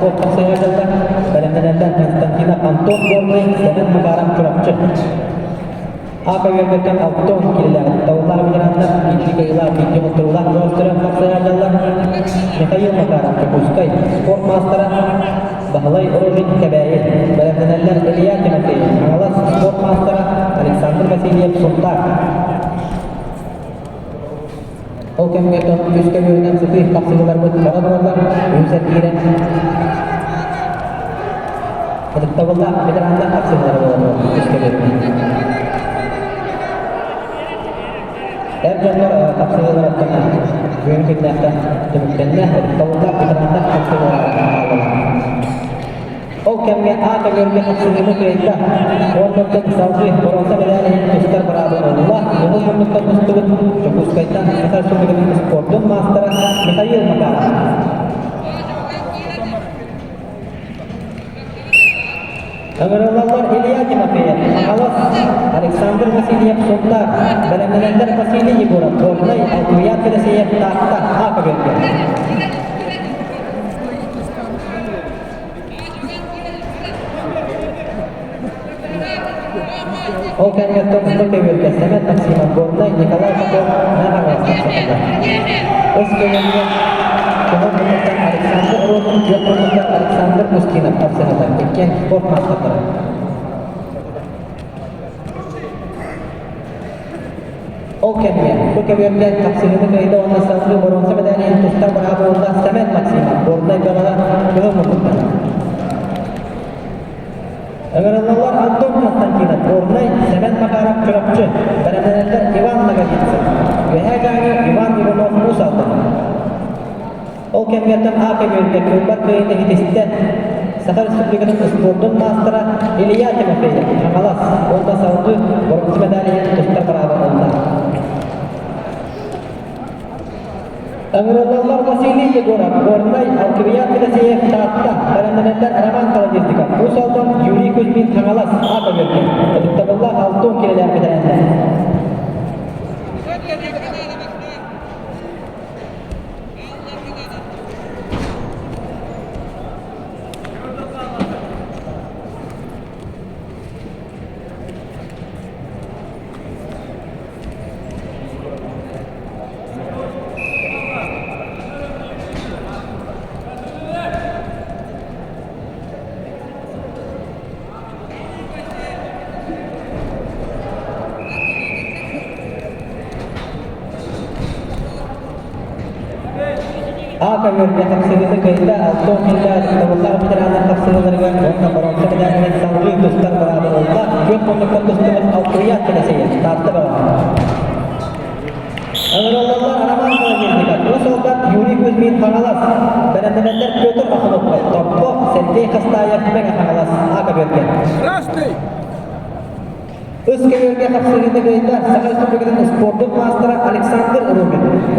Попов хапсыһыыллар. Бэлэмнэнэллэр Константинов Антон Горнай, Сэмэн Макаров Чурапчы. А көбүөргөттөн Алтон киилэлээх тауллаах ветераннар икки кыайыылаах, икки хотторуулаах бөҕөстөрө хапсыһыыллар. Михаил Макаров Дьокуускай спорт маастара, Баһылай Рожин Кэбээйи. Бэлэмнэнэллэр Илья Тимофеев Хаҥалас спорт маастара, Александр Васильев Сунтаар. Ол кэмҥэ үс көбүөрүнэн сытыы хапсыһыыларбыт бара тураллар, үһүс эргиирэн ытыктабыллаах ветераннар хапсыһыылара буола турар үс көбүөрүнэн. Эр дьоннор хапсыһыыларыттан бүгүн күннээхтэ түмүктэннэ, ытыктабыллаах ветераннар хапсыһыылара хааллылар. Ол кэмҥэ А көбүөргэ хапсыһыыны кыайда. Уоннаттан салгыы боруонса мэдээлин иһин тустар быраабы ылла. Көҥүл муннуктан тустубут Дьокуускайтан Саха Республикатын спордун маастара Михаил Макаров. Ыҥырыллаллар Илья Тимофеев, Хаҥалас, Александр Васильев, Сунтаар, бэлэмнэнэллэр Василий Егоров, Горнай, Алтуян Федосеев, Таатта, А көбүөргэ. Ол кэнниттэн бу көбүөргэ Сэмэн Максимов, Горнай, Николай Попов, Наҕараас тахсаллар. Өс көлөҥҥө көҥүл муннуктан Александр Ротин, күөх муннуктан Александр Устинов тапсыһаллар. Иккиэн спорт маастардара. Ол кэмҥэ бу көбүөргэ хапсыһыыны кыайда уонна салгыы боруонса мэдээлин тустар быраабы ылла Сэмэн Максимов, Горнай бөҕөҕө кыһыл муннуктан. Ыҥырыллаллар Антон Константинов, Горнай, Сэмэн Макаров, Чурапчы, бэлэмнэнэллэр Иван Ноговицын, Үөһээ Дьааҥы Иван Иванов Уус Алдан. Ол кэмҥэттэн А көбүөргэ кылбар кыайыыны ситистэ Саха Республикатын спордун маастара Илья Тимофеев, Хаҥалас, уонна салгыы боруонса мэдээлин тустар быраабы ылла. Ыҥырыллаллар Василий Егоров, Горнай, Алкивиад Федосеев, Таатта, бэлэмнэнэллэр Роман Колодезников, Уус Алдан, Юрий Кузьмин, Хаҥалас, А көбүөргэ. Ытыктабыллаах Алтон килэлээх бэтэрээннэр. А көбүөргэ хапсыһыыны кыайда Алтон Киллэр ытыктабыллаах ветераннар хапсыһыыларыгар уонна боруонса мэдээлинэн салгыы тустар быраабы ылла. Күөх муннуктан тустубут Алтуйаат Федосеев, Таатта бөҕө. Ыҥырыллаллар Роман Колодезников, Уус Алдан, Юрий Кузьмин, Хаҥалас, бэлэмнэнэллэр Петр Охлопков, Томпо, Сергей Хастаев, Мэҥэ Хаҥалас, А көбүөргэ. Красный! Үс көбүөргэ хапсыһыыны кыайда Саха Республикатын спордун маастара Александр Рубин.